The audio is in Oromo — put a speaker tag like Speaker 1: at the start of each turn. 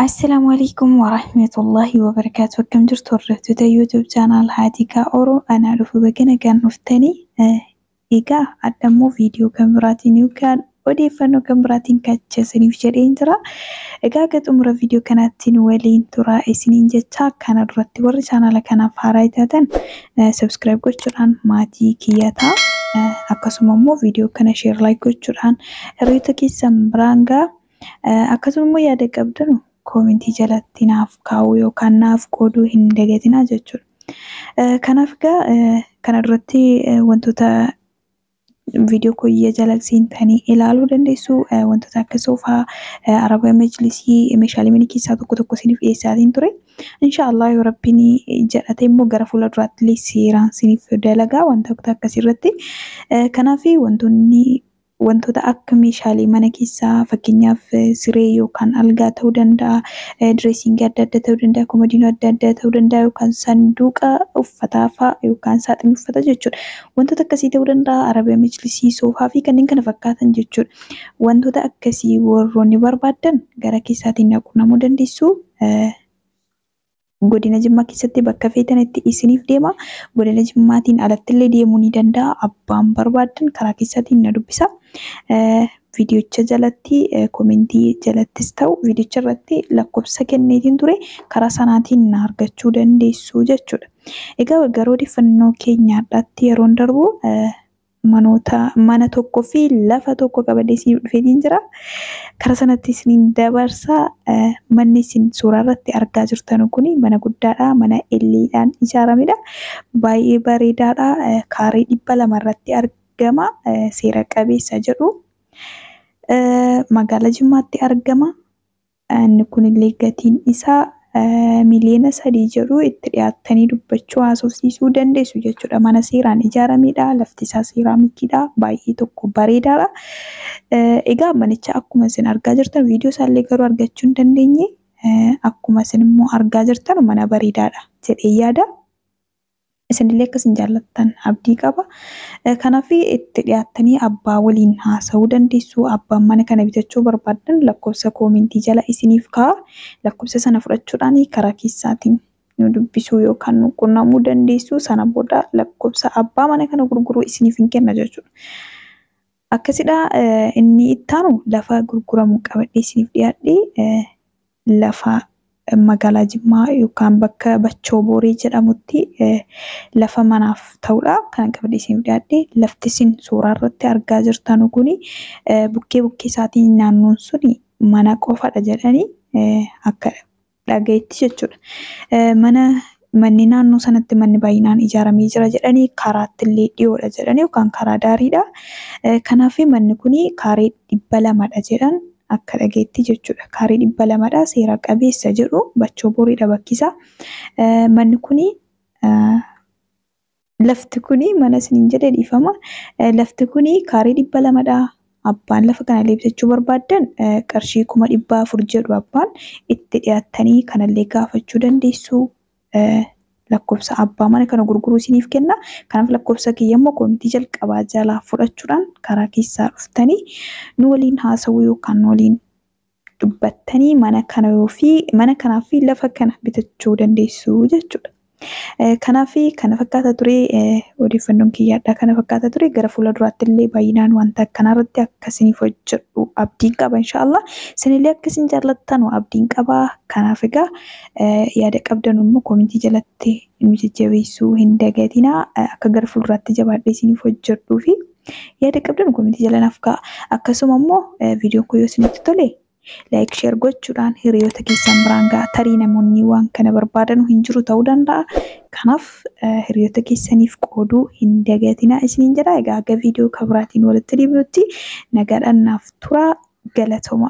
Speaker 1: Assalaamu alaikum warahmatullahi wabarakaatu. Akkam jirtu hordoftoota YouTube channel Haatikaa Oro, anaa dhufu, baga nagaan dhuftanii. Egaa adda immoo viidiyoo kan biraatiin yookaan odeeffannoo kan biraatiin kaachasaniif jedheen jira. Egaa akka xumura viidiyoo kanaatti nu waliin turaa isiniin jecha, kana duratti warri chaanala kanaaf haaraa taatan subscribe gochuudhaan maatii kiyya ta'a. Akkasuma immoo viidiyoo kana share, like gochuudhaan hiriyoota keessan biraan ga'a. Akkasuma immoo yaada qabdan koomentii jalatti naaf kaa'uu yookaan naaf qooduu hin dagatinaa jechuudha. Kanaaf egaa kana duratti wantoota viidiyoo kooyya jala seentanii ilaaluu dandeessu. Wantoota akka soofaa, arabaa majlisii, meeshaalee mana keessaa tokko tokko isiniif dhiyeessaatiin ture. Inshaallah yoo Rabbiin jedhate immoo gara fuula duraatti illee seeraan isiniif dalagaa wantoota akkasii irratti. Kanaaf wantoonni wantoota akka meeshaalee mana keessaa, fakkeenyaaf siree yookaan algaa ta'uu danda'a, direesingii adda addaa ta'uu danda'a, komodiinoo adda addaa ta'uu danda'a, yookaan sanduuqa uffataa fa'a yookaan saaxinii uffataa jechuudha. Wantoota akkasii ta'uu danda'a, arabaa majlisii, soofaa fi kanneen kana fakkaatan jechuudha. Wantoota akkasii warroonni barbaaddan gara keessaatiin qunnamuu dandeessu. Godina Jimmaa keessatti bakka feetanitti isiniif deema. Godina Jimmaatiin alatti illee deemuu ni danda'a. Abbaan barbaaddan karaa keessaatiin na dubbisa. Viidiyocha jalatti, koomentii jalattis ta'u viidiyocha irratti lakkoofsa kenneetiin ture, karaa sanaatiin na argachuu dandeessu jechuudha. Egaa gara odeeffannoo keenyaadhaatti yeroon darbu, manoota mana tokkoo fi lafa tokko qabadee isiniif dhufeetiin jira. Karaa sanatti isiniin dabarsa. Manni isin suuraa irratti argaa jirtan kun mana guddaadha. Mana elleedhaan ijaaramedha. Baay'ee bareedaadha. Kaaree 200 irratti argama. Seera qabeessa jedhu. Magaalaa Jimmaatti argama. Inni kunillee gatiin isaa 3 miliyoona jedhu, itti dhiyaattanii dubbachuu, haasofsiisuu dandeessu jechuudha. Mana seeraan ijaaramedha. Lafti isaa seeraamikiidha. Baay'ee tokko bareedaadha. Egaa manicha akkuma isin argaa jirtan, viidiyoo isaallee garuu argachuu hin dandeenye. Akkuma isin immoo argaa jirtan mana bareedaadha jedhee yaada. Isinillee akka isin jaallattan abdii qaba. Kanaaf itti dhiyaattanii abbaa waliin haasa'uu dandeessu. Abbaan mana kana bitachuu barbaaddan lakkoofsa koomentii jala isiniif kaa'a. Lakkoofsa sana fudhachuudhaan karaa keessaatiin nu dubbisuu yookaan nu qunnamuu dandeessu. Sana booda lakkoofsa abbaa mana kana gurguruu isiniif hin kenna jechuudha. Akkasidha. Inni ittaanu lafa gurguramu qabadhee isiniif dhiyaadhe, lafa magaalaa Jimmaa yookaan bakka Bachoo Booree jedhamutti lafa manaaf ta'udha. Kan qabadhee isiniif dhiyaadhe, lafti isin suuraa irratti argaa jirtan kuni bukkee bukkee isaatiin naannoon suni mana qofadha jedhanii akka dhagayetti jechuudha. Mana manni naannoo sanatti manni baay'inaan ijaaramee jira jedhanii, karaatti illee dhiyoodha jedhanii yookaan karaa daariidha. Kanaaf manni kuni kaaree 200dha jedhan akka dhageetti jechuudha. Kaaree 200dha, seera qabeessa jedhu, Bachoo Boreedha bakki isaa. Manni kuni, lafti kuni, mana isiniin jedhe, dhiifama. Lafti kuni kaaree 200dha. Abbaan lafa kana bitachuu barbaaddan qarshii 400,000 jedhu abbaan, itti dhiyaattanii kanallee gaafachuu dandeessu. Lakkoofsa abbaa mana kana gurguruu isiniif kenna. Kanaaf lakkoofsa kiyya immoo koomitii jalqabaa jalaa fudhachuudhaan karaa keessaa dhuftanii nu waliin haasawuu yookaan nu waliin dubbattanii mana kana fi mana kanaa fi lafa kana bitachuu dandeessu jechuudha. Kanaaf kana fakkaata ture odeeffannoon kiyyaadha. Kana fakkaata ture. Gara fuula duraatti illee baay'inaan wanta akkanaa irratti akka isiniif hojjedhu abdiin qaba, inshaallah. Isinillee akka isin jaallattan abdiin qaba. Kanaaf egaa yaada qabdan immoo koomentii jalatti nu jajjabeessuu hin dagatinaa. Akka gara fuulduraatti jabaadhee isiniif hojjedhuu fi yaada qabdan koomentii jala naaf kaa'a. Akkasuma immoo viidiyoon kun yoo isinitti tole like, share gochuudhaan hiriyoota keessan biraan ga'a. Tarii namoonni waan kana barbaadan hin jiru ta'uu danda'a. Kanaaf hiriyoota keessaniif qooduu hin dagatinaa isiniin jedha. Egaa aga viidiyoo kan biraatiin walitti deebinutti nagaadhaan naaf turaa, galatooma.